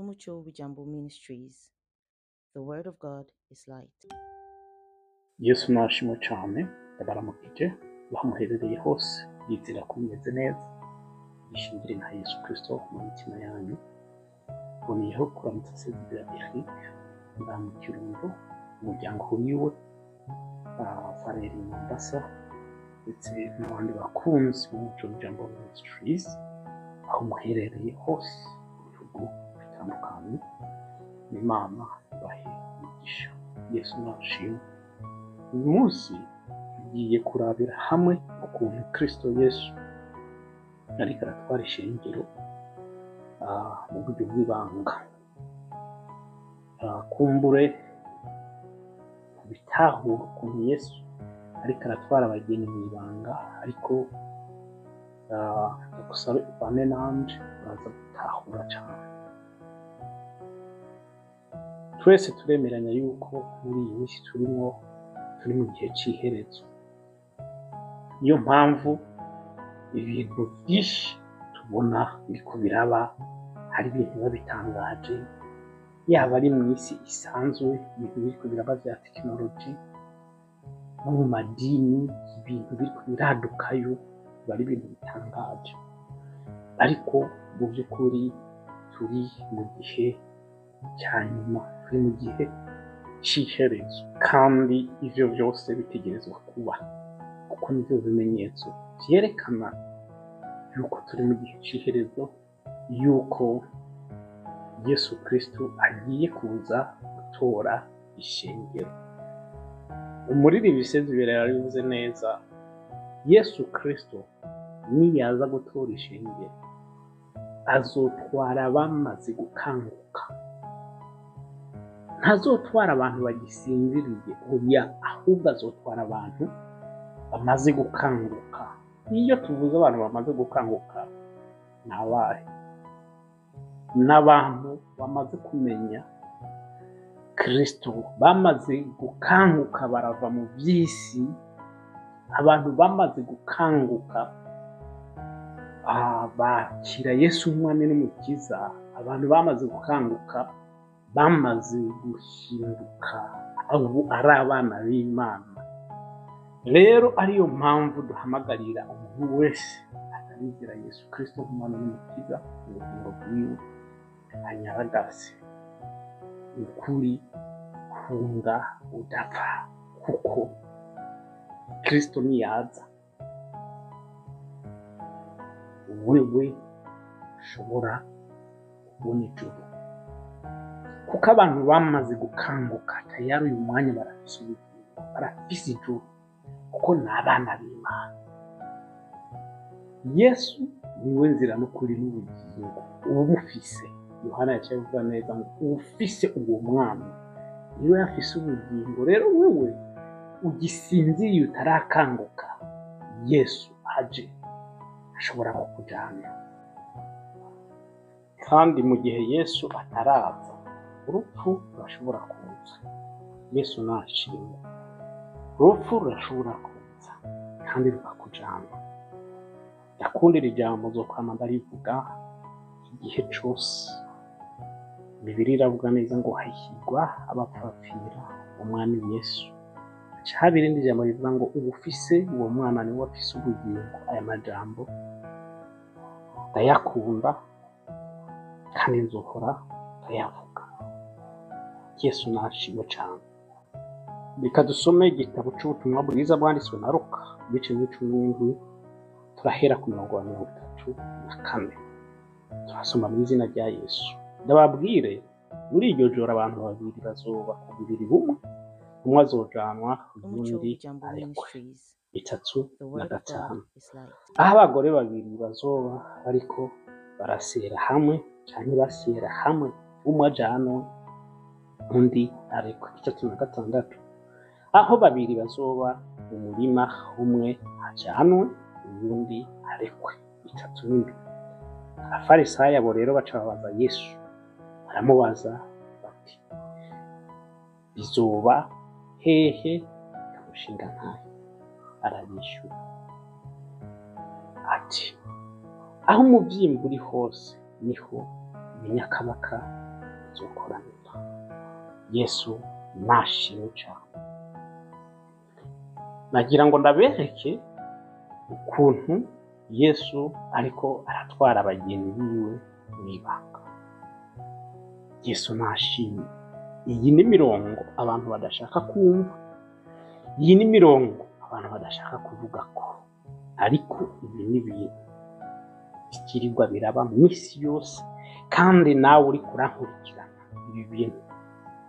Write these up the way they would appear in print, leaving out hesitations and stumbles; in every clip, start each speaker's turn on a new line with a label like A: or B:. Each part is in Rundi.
A: Umucho Wijambo Ministries. The Word of God is light.
B: Yesu nashimwe cyane, ndabaramukije aho muherereye hose, yizera ko mumeze neza, yishingire nka Yesu Kristo mu mitima yanyu. Mboneyeho kuramutsa Sezibera Eric ngaha mu Kirundo, umuryango wiwe, Fareri Mombasa, ndetse n'abandi bakunzi b'Umuco w'Ijambo Ministries aho muherereye hose mu bihugu bitandukanye. Imana ibahe umugisha. Yesu nashimwe. Uyu munsi tugiye kurabira hamwe ukuntu Kristo Yesu ariko aratwara ishengero mu buryo bw'ibanga. Kumbure bitahura ukuntu Yesu ariko aratwara abageni mu ibanga, ariko ndagusabe ubane nanje uraza gutahura cane. Twese turemeranya yuko muri iyi minsi turimwo, turi mu gihe c'iherezo. Niyo mpamvu ibintu vyinshi tubona biriko biraba, hari ibintu biba bitangaje, yaba ari mw'isi isanzwe, ibintu biriko biraba vya tekinoloji, no mu madini, ibintu biriko biradukayo, biba ari ibintu bitangaje. Ariko mu vy'ukuri turi mu gihe ca nyuma, turi mu gihe c'iherezo, kandi ivyo vyose bitegerezwa kuba, kuko nivyo bimenyetso vyerekana yuko turi mu gihe c'iherezo, yuko Yesu Kristo agiye kuza gutora ishengero. Umuririmbyi Sezibera yarabivuze neza, Yesu Kristo niyaza gutora ishengero azotwara abamaze gukanguka, ntazotwara abantu bagisinziriye, oya, ahubwo azotwara abantu bamaze gukanguka. Iyo tuvuze abantu bamaze gukanguka ni abahe? Ni abantu bamaze kumenya Kristo, bamaze gukanguka barava mu by'isi, abantu bamaze gukanguka bakira Yesu nk'umwami n'umukiza, abantu bamaze gukanguka bamaze guhinduka ubu ari abana b'Imana. Rero ariyo mpamvu duhamagarira umuntu wese atarizera Yesu Kristo nk'umwami n'umukiza mu bugingo bwiwe anyaragase ukuri, hunga udapfa, kuko Kristo niyaza wewe ushobora kubona ijuru. Kuko abantu bamaze gukanguka tayari uyu mwanya barafise ubugingo, barafise ijuru, kuko ni abana b'Imana. Yesu niwe nzira n'ukuri n'ubugingo, uwumufise, Yohana yaciye avuga neza ngo uwufise uwo mwana niwe afise ubugingo. Rero wewe ugisinziriye utarakanguka, Yesu aje ashobora kukujana. Kandi mu gihe Yesu ataraza, urupfu rurashobora kuza. Yesu nashimwe, urupfu rurashobora kuza kandi rukakujana. Ndakundira ijambo nzokwama ndarivuga igihe cose. Bibiliya iravuga neza ngo hahirwa abapfapfira umwami Yesu. Haca haba irindi jambo rivuga ngo uwufise uwo mwana niwe afise ubugingo. Aya majambo ndayakunda kandi nzohora ndayavuga. Yesu nashimwe cane. Reka dusome igitabo c'ubutumwa bwiza bwanditswe na Luka, ibice 17, turahera ku murongo wa 34. Turasoma mu izina rya Yesu. Ndababwire, muri iryo joro abantu babiri bazoba ku buriri bumwe, umwe azojanwa
A: Umucho
B: uwundi
A: Wijambo
B: arekwe.
A: Ministries.
B: 3
A: The
B: na
A: Word of God
B: 5.
A: is light.
B: Aho abagore babiri bazoba bariko barasera hamwe canke basera hamwe, umwe ajanwe undi arekwe. 36. Aho babiri bazoba mu murima, umwe ajanwe uwundi arekwe. 37. Abafarisayo abo rero baca babaza Yesu, baramubaza bati bizoba hehe kamushinga ntahe? Arabishyura ati aho umuvyimba uri hose niho ibinyakabaka tuzokoranira. Yesu nashimwe cyane. Nagira ngo ndabereke ukuntu Yesu ariko aratwara abageni biwe mw'ibanga. Yesu nashimwe. Iyi ni mirongo abantu badashaka kumva, iyi ni mirongo abantu badashaka kuvuga ko, ariko ibi ni ibintu bikirirwa biraba minsi yose, kandi nawe uri kurankurikirana ibi bintu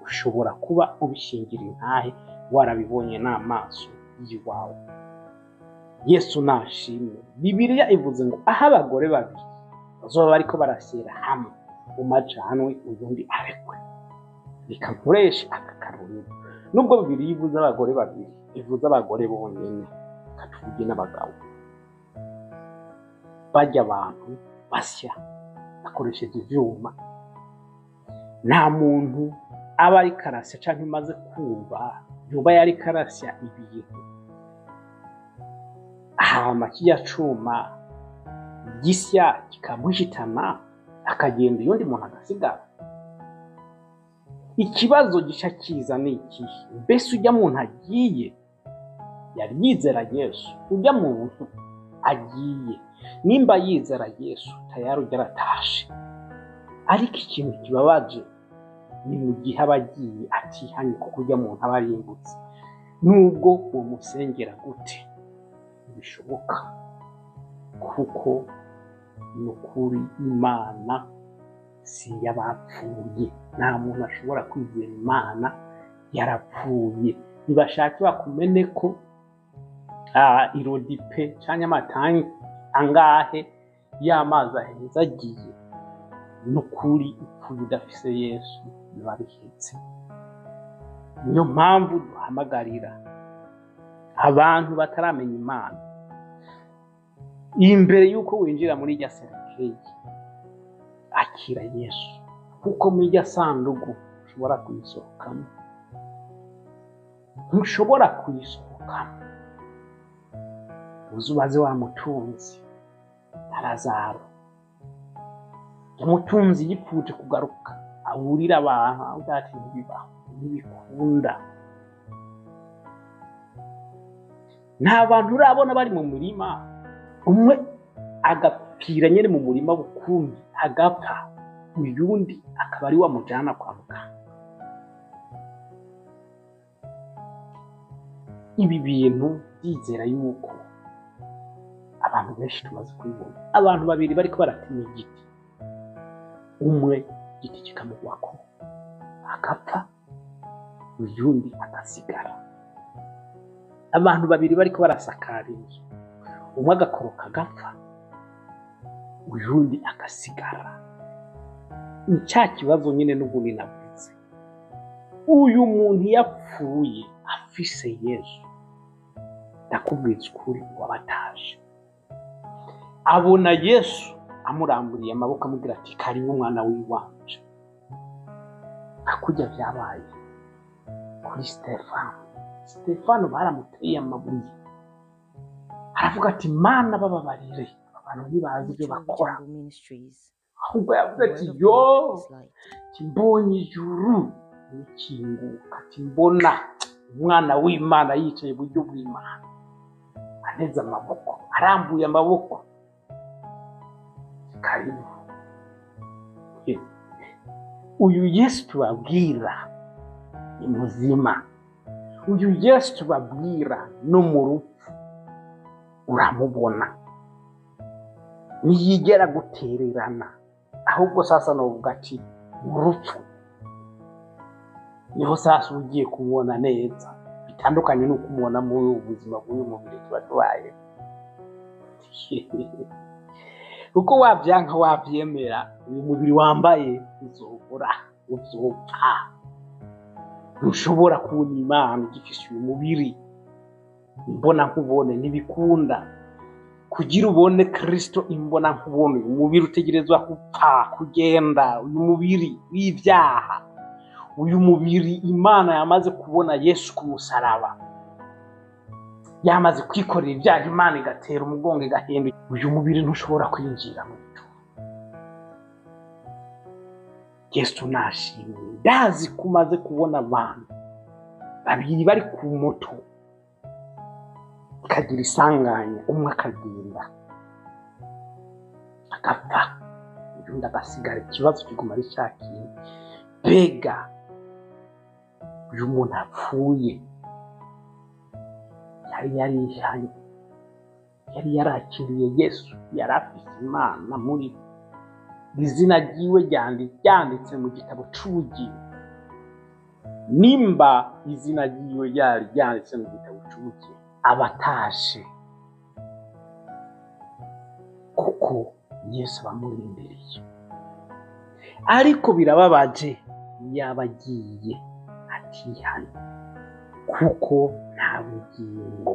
B: ushobora kuba ubishingira intahe warabibonye n'amaso y'iwawe. Yesu nashimwe. Bibiliya ivuze ngo aho abagore babiri bazoba bariko barasera hamwe, umwe ajanwe uyundi arekwe. Reka nkoreshe aka karorero. Nubwo Bibiliya ivuze abagore babiri, ivuze abagore bonyene, reka tuvuge n'abagabo. Barya abantu basya bakoresheje ivyuma, nta muntu aba ariko arasya canke umaze kumva yoba yariko arasya ibintu, hama kirya cuma gisya kikamuhitana akagenda, uyundi muntu agasigara. Ikibazo gica kiza ni ikihe? Mbese urya muntu agiye yari yizera Yesu? Urya muntu agiye nimba yizera Yesu, tayari urya aratashe. Ariko ikintu kibabaje ni mu gihe aba agiye atihanye, kuko urya muntu aba arimbutse. Nubwo umusengera gute ntibishoboka, kuko ni ukuri Imana si iy'abapfuye. Nta muntu ashobora kwizera Imana yarapfuye. Ntibashake bakumene ko irodipe canke amatanki angahe y'amazi aheza agiye, nukuri upfuye udafise Yesu biba bihetse. Niyo mpamvu duhamagarira abantu bataramenya Imana, imbere y'uko winjira muri irya cercueil, akira Yesu, kuko muri irya sandugu ushobora kuyisohokamo, ntushobora kuyisohokamo. Uzubaze wa mutunzi Lazaro, umutunzi yipfuje kugaruka aburira abantu, avuga ati ntibibaho, ntibikunda. Nta bantu urabona bari mu murima, umwe agapfira nyene mu murima bukumbi agapfa, uyundi akaba ari wamujana kwa muganga. Ibi bintu byizera yuko abantu benshi tumaze kubibona. Abantu babiri bariko baratema igiti, umwe igiti kikamugwako agapfa, uyundi agasigara. Abantu babiri bariko barasakara inzu, umwe agakoroka agapfa, uyundi agasigara. Ni ca kibazo nyine n'ubundi navuze. Uyu muntu yapfuye afise Yesu, ndakubwiza ukuri, wabataje abona Yesu amuramburiye amaboko amubwira ati karibu umwana w'iwanje. Nka kurya vyabaye kuri Stefano. Stefano baramuteye amabuye, aravuga ati Mana bababarire, aba bantu ntibazi ibyo
A: Mutual
B: bakora.
A: Jambo Ministries.
B: Ahubwo yavuze
A: The
B: ati
A: word of
B: yo
A: God is light.
B: ati mbonye ijuru rikinguka, ati mbona umwana w'Imana yicaye iburyo bw'Imana, anteze amaboko, arambuye amaboko, karibu. Uyu Yesu tubabwira ni muzima. Uyu Yesu tubabwira no mu rupfu uramubona, ntiyigera gutererana. Ahubwo sasa novuga ati mu rupfu niho sasa uba ugiye kumubona neza, bitandukanye n'uko umubona muri ubu buzima bw'uyu mubiri tuba tubayeho. Kuko wabyanka wabyemera, uyu mubiri wambaye uzobora, uzopfa. Ntushobora kubona Imana ugifise uyu mubiri imbona nkubone, ntibikunda. Kugira ubone Kristo imbona nkubone, uyu mubiri utegerezwa gupfa, kugenda. Uyu mubiri w'ibyaha, uyu mubiri Imana yamaze kubona Yesu ku musaraba, yamaze kwikorera ibyaha, Imana igatera umugongo igahindura, uyu mubiri ntushobora kwinjira mu ijuru. Yesu nashimwe. Ndazi ko umaze kubona abantu babiri bari ku moto ikagira isanganya, umwe akagenda agapfa, undi agasigara. Ikibazo kiguma ari cya kintu: mbega uyu muntu apfuye yari yarihanye, yari yarakiriye Yesu, yari afise Imana muri we, izina ryiwe ryanditse mu gitabo c'ubugingo? Nimba izina ryiwe ryari ryanditse mu gitabo c'ubugingo, aba atashe, kuko Yesu aba amurindiriye. Ariko birababaje yaba agiye atihanye, kuko nta bugingo.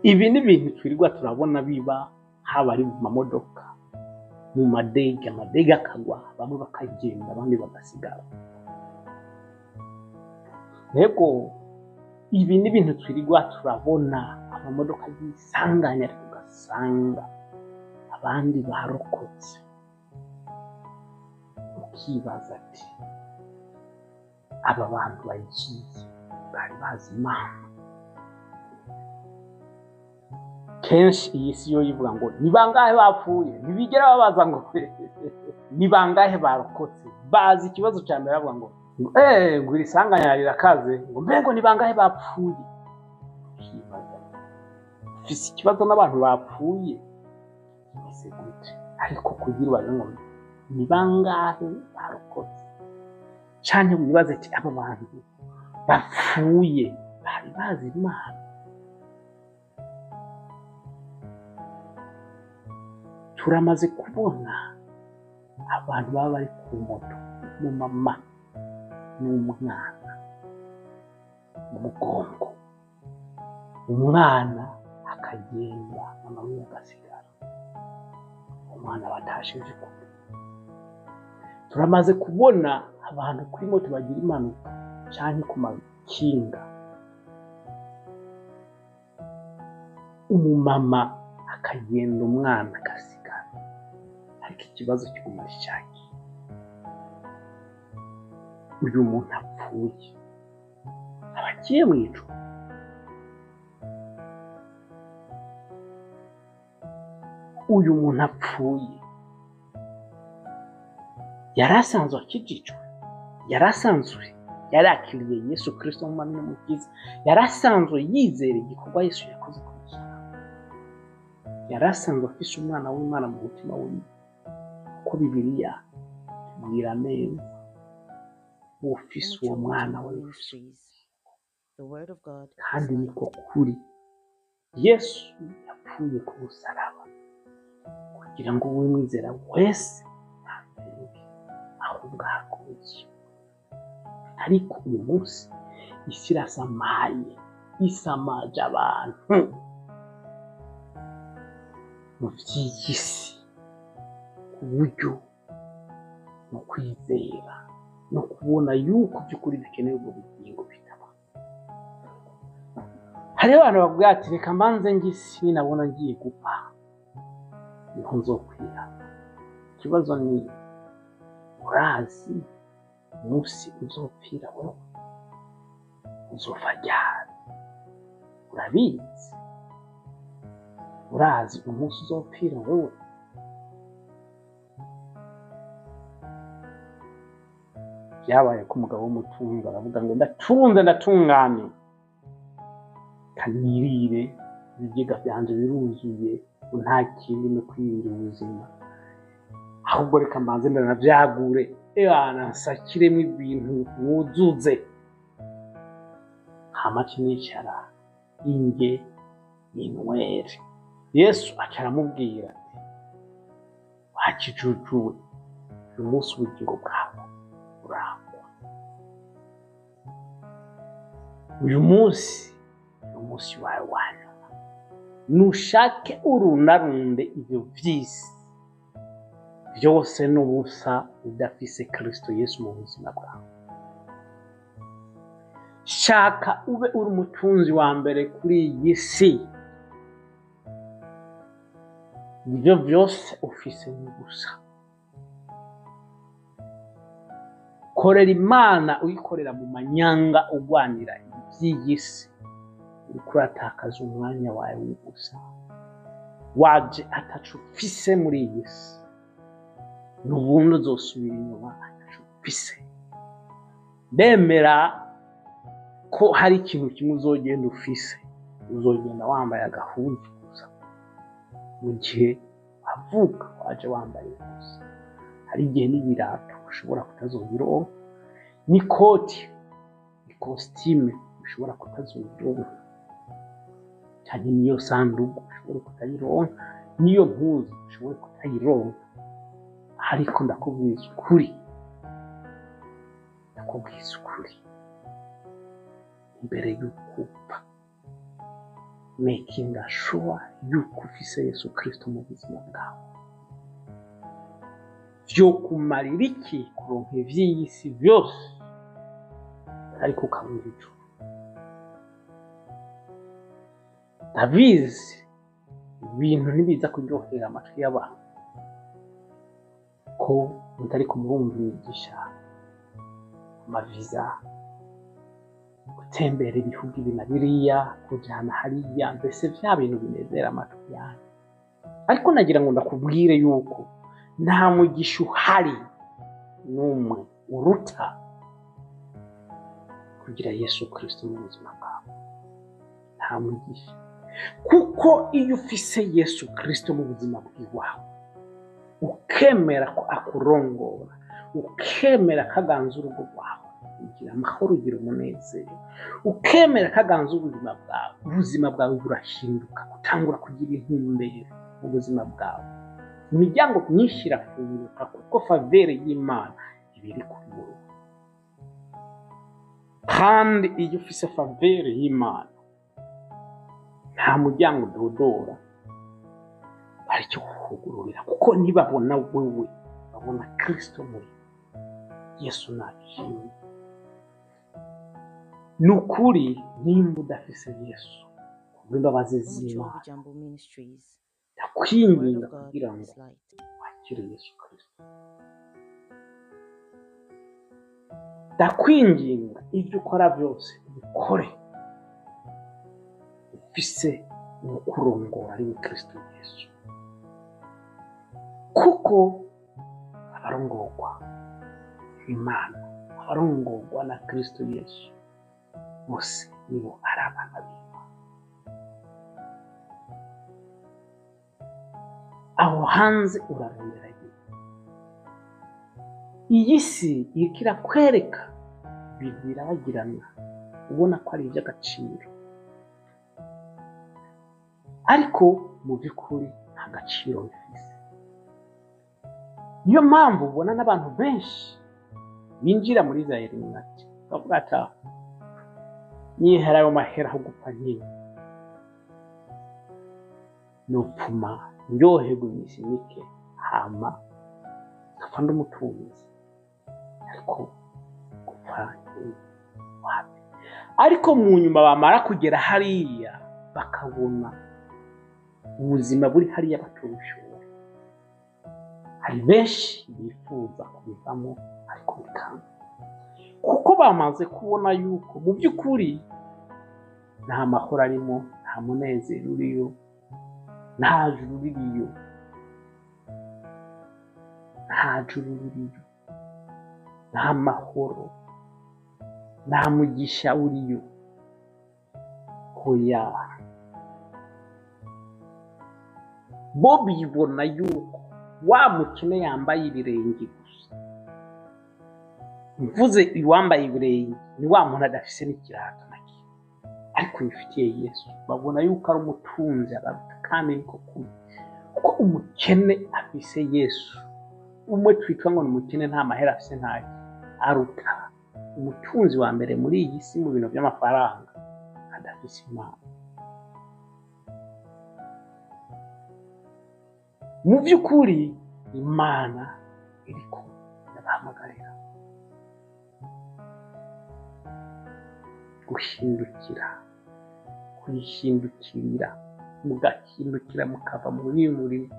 B: Ibi ni ibintu twirirwa turabona biba, haba ari mu mamodoka, mu madege, amadege akagwa, bamwe bakagenda abandi bagasigara. Yego, ibi ni ibintu twirirwa turabona, amamodoka y'isanganya, ariko ugasanga abandi barokotse. Ukibaza ati: aba bantu bagiye bari bazi Imana? Kenshi iyi si yo yivuga ngo ni bangahe bapfuye, ntibigera babaza ngo ni bangahe barokotse. Bazi ikibazo cya mbere, bavuga ngo ngo iri sanganya rirakaze, ngo mbe ngo ni bangahe bapfuye. Ukibaza, ufise ikibazo n'abantu bapfuye bimeze gute? Ariko kugira ubaze ngo ni bangahe barokotse, canke wibaze ati: aba bantu bapfuye bari bazi Imana? Turamaze kubona abantu baba bari ku moto, umumama n'umwana mu mugongo, umwana akagenda, mama wiwe agasigara, umwana batashe kure. Turamaze kubona abantu kuri moto bagira impanuka canke ku makinga, umumama akagenda, umwana agasigara, ariko ikibazo kiguma ari ca kindi: uyu muntu apfuye aba agiye mw'ijuru? Uyu muntu apfuye yari asanzwe akijijwe, yari asanzwe yarakiriye Yesu Kristo nk'umwami n'umukiza, yari asanzwe yizera igikorwa Yesu yakoze ku musaraba, yari asanzwe afise umwana w'Imana mu mutima wiwe, kuko Bibiliya itubwira neza: ufise uwo
A: Umuco
B: mwana
A: Mutima
B: we
A: Ministries. The Word of God is
B: Kandi
A: light.
B: niko kuri, Yesu yapfuye ku musaraba kugira ngo uwimwizera wese ntarimbuke, ahubwo ahaguruke. Ariko uyu munsi isi irasamaye, isamaje abantu mu vy'iyi si, ku buryo mu kwizera no kubona yuko by'ukuri dukeneye ubwo bugingo bitaba. Hariho abantu bavuga ati: reka mbanze ngisi, ninabona ngiye gupfa niho nzokwihana. Ikibazo ni: urazi umunsi uzopfira wewe? Uzopfa ryari? Urabizi? Urazi umunsi uzopfira wewe? Byabaye ko umugabo w'umutunzi aravuga ngo: ndatunze, ndatunganye, kanirire, ibigega byanje biruzuye, ubu nta kindi no kwirira ubuzima, ahubwo reka mbanze ndanavyagure, ebana nsakiremo ibintu mwuzuze, hama nicara inge ninywere. Yesu aca aramubwira ati: wakijujuwe, uyu munsi ubugingo bwawe burangwa. Uyu munsi ni umunsi wawe wa nyuma. Nushake urundarunde ivyo vy'isi byose n'ubusa udafise Kristo Yesu mu buzima bwawe. Shaka ube uri umutunzi wa mbere kuri iyi si, ivyo vyose ufise n'ubusa. Korera Imana uyikorera mu manyanga, ugwanira iby'iyi si, uriko uratakaza umwanya wawe w'ubusa. Waje ataco ufise muri iyi si, n'ubundi uzosubira inyuma ataco ufise. Ndemera ko hari ikintu kimwe uzogenda ufise, uzogenda wambaye agahuzu gusa. Mu gihe wavuka waje wambaye gusa, hari igihe n'ibirato ushobora kutazobironka, n'ikoti, ikositime ushobora kutazobironka, canke n'iyo sandugu ushobora kutayironka, n'iyo mpuzu ushobora kutayironka. Ariko ndakubwiza ukuri, ndakubwiza ukuri, imbere y'uko upfa, making sure yuko ufise Yesu Kristo mu buzima bwawe. Vyokumarira iki kuronka ivy'iyi si vyose ariko ukabura ijuru? Ndabizi ibintu ntibiza kuryohera amatwi y'abantu, ko mutariko murumva imigisha, amaviza, gutembera ibihugu ibi na biriya, kujana hariya, mbese vya bintu binezera amatwi yanyu. Ariko nagira ngo ndakubwire yuko nta mugisha uhari n'umwe uruta kugira Yesu Kristo mu buzima bwawe. Nta mugisha, kuko iyo ufise Yesu Kristo mu buzima bw'iwawe, ukemera ko akurongora, ukemera ko aganza urugo rwawe, ugira amahoro, ugira umunezero, ukemera ko aganza ubuzima bwawe, ubuzima bwawe burahinduka, utangura kugira intumbero mu buzima bwawe. Imiryango myinshi irafunguka kuko faveur y'Imana iba iri kuri wowe. Kandi iyo ufise faveur y'Imana, nta muryango udodora baricyo kukugururira, kuko ntibabona wewe, babona Kristo muri Yesu. Nashimwe. Ni ukuri, nimba udafise Yesu, kubw'imbabazi
A: Umuco
B: z'Imana,
A: w'Ijambo Ministries. The Word
B: ndakwinginga
A: of God
B: kugira ngo
A: is light.
B: wakire Yesu Kristo. Ndakwinginga, ibyo ukora byose ubikore ufise ukurongora ari we Kristo Yesu, kuko abarongorwa Imana, abarongorwa na Kristo Yesu bose nibo ari abana b'Imana. Aho hanze urarondera iyi si iriko irakwereka ibintu birabagirana, ubona ko ari iby'agaciro, ariko mu by'ukuri nta gaciro bifise. Niyo mpamvu ubona n'abantu benshi binjira muri za Illuminati bavuga ati: "Ah, nyihera ayo mahera aho gupfa nkiri, nopfuma ndyoherwa iminsi mike, hama nkapfa ndi umutunzi, ariko gupfa nkiri wapi." Ariko mu nyuma bamara kugera hariya, bakabona ubuzima buri hariya batubishobora. Hari benshi bifuza kubivamo ariko bikanga, kuko bamaze kubona yuko mu by'ukuri nta mahoro arimo, nta munezero uriyo, nta juru ririyo, nta juru ririyo, nta mahoro, nta mugisha uriyo. Hoya, bo bibona yuko wa mukene yambaye ibirenge gusa, mvuze uwambaye ibirenge ni wa muntu adafise n'ikirato na kimwe, ariko yifitiye Yesu, babona yuko ari umutunzi abaruta. Kandi niko kuri, kuko umukene afise Yesu, umwe twitwa ngo ni umukene, nta mahera afise, ntayo, aruta umutunzi wa mbere muri iyi si mu bintu by'amafaranga adafise Imana. Mu by'ukuri Imana iriko irabahamagarira guhindukira, kuyihindukirira, mugahindukira mukava muri uyu murimo.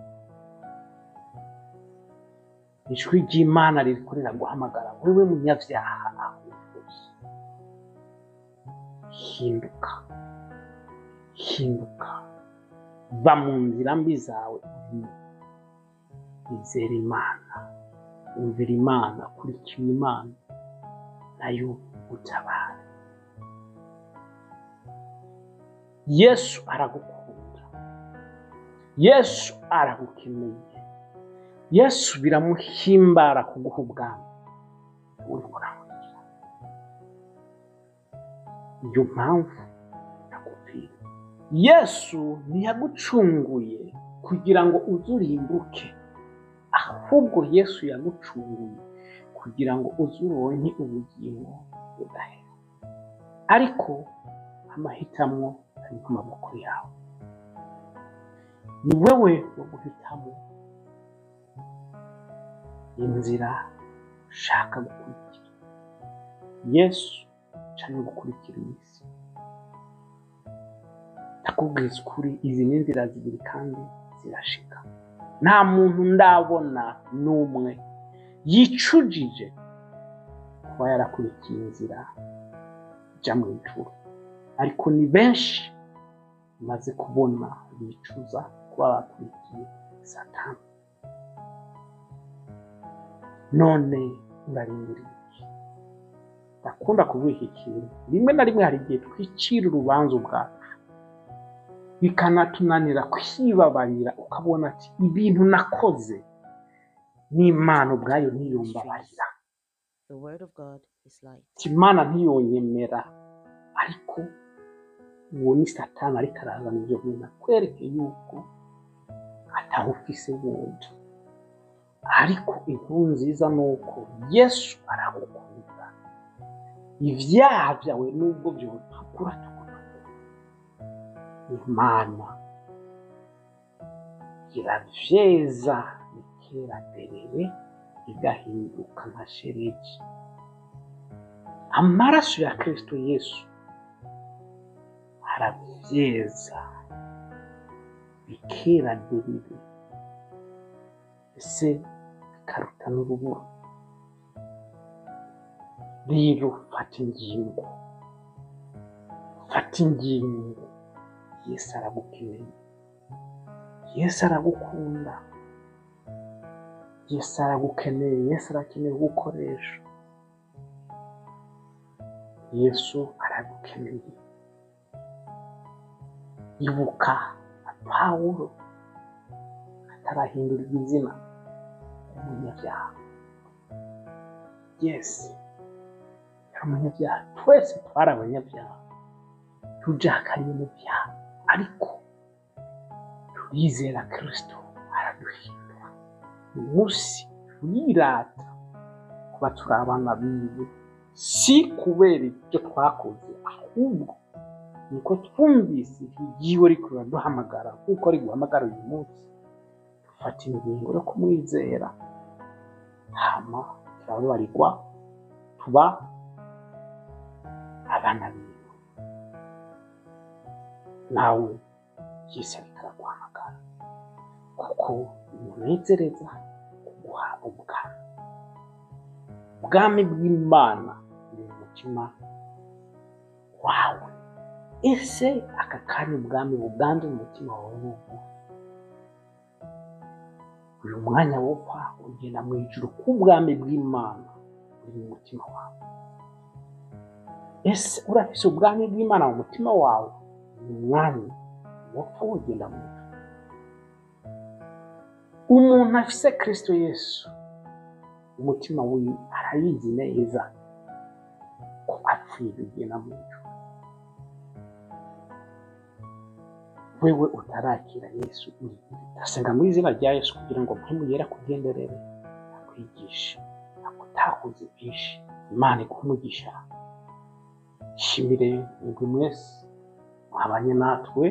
B: Ijwi ry'Imana ririko riraguhamagara wewe munyavyaha aho uri hose. Hinduka, hinduka, va mu nzira mbi zawe urimo, izera Imana, umvira Imana, kurikira Imana, nayo igutabare. Yesu aragukunda, Yesu aragukeneye, Yesu biramuhimbara kuguha ubwami. Uriko urankurikira? Iyo mpamvu yakupfira. Yesu ntiyagucunguye kugira ngo uze urimbuke, ahubwo Yesu yagucunguye kugira ngo uze uronke ubugingo budahera. Ariko amahitamwo ari mu maboko yawe. Ni wewe wo guhitamo inzira ushaka gukurikira, Yesu canke gukurikira iy'isi. Ndakubwiza ukuri, izi ni inzira zibiri kandi zirashika. Nta muntu ndabona n'umwe yicujije kuba yarakurikiye inzira ija mw'ijuru, ariko ni benshi maze kubona bicuza kuba bakurikiye Satani. None urarindiriye iki? Ndakunda kuvuga iki kintu. Rimwe na rimwe hari igihe twicira urubanza ubwacu, bikanatunanira kwibabarira, ukabona ati ibintu nakoze n'Imana ubwayo ntiyombabarira,
A: The Word of God is light.
B: ati Imana ntiyonyemera. Ariko uwo ni Satani ariko arazana ivyo bintu akwereke yuko ataho ufise wundi. Ariko inkuru nziza ni uko Yesu aragukunda. Ivyaha vyawe nubwo vyotukura tukutuku, Imana iravyeza bikera derere, bigahinduka nka sheregi. Amaraso ya Kristo Yesu aravyeza bikera derere, ese bikaruta n'urubura. Rero fata ingingo, fata ingingo. Yesu aragukeneye, Yesu aragukunda, Yesu aragukeneye, Yesu arakeneye kugukoresha, Yesu aragukeneye. Ibuka Pawulo atarahindurirwa izina, yari umunyabyaha. Yes, yari umunyabyaha. Twese twari abanyabyaha, tujakariye mu byaha, ariko turizera Kristo araduhindura. Uyu munsi turirata kuba turi abana biwe, si kubera ibyo twakoze, ahubwo nuko twumvise ijwi ryiwe riko riraduhamagara nk'uko ari guhamagara uyu munsi. Dufata ingingo yo kumwizera, hama turababarirwa, tuba abana biwe. Nawe Yesu ariko araguhamagara kuko bimunezereza kuguha ubwami. Ubwami bw'Imana buri mu mutima wawe. Ese aka kanya ubwami buganje mu mutima wawe ni ubuhe? Uyu mwanya wopfa ugenda mu ijuru k'ubwami bw'Imana buri mu mutima wawe. Ese urafise ubwami bw'Imana mu mutima wawe? Uyu mwanya wopfa wogenda mu ijuru. Umuntu afise Kristo Yesu umutima wiwe arabizi neza ko apfuye bigenda mu ijuru. Wewe utarakira Yesu uri, ndasenga mu izina rya Yesu kugira ngo mpemu yera akugenderere, akwigishe, agutahuze byinshi. Imana iguhe umugisha. Shimire mwebwe mwese mwabanye natwe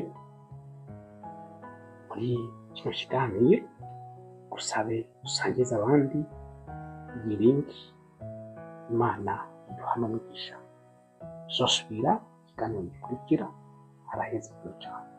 B: muri kino kiganiro. Gusabe usangize abandi iyi linki. Imana iduhane umugisha. Tuzosubira ikiganiro gikurikira. Araheza cyane.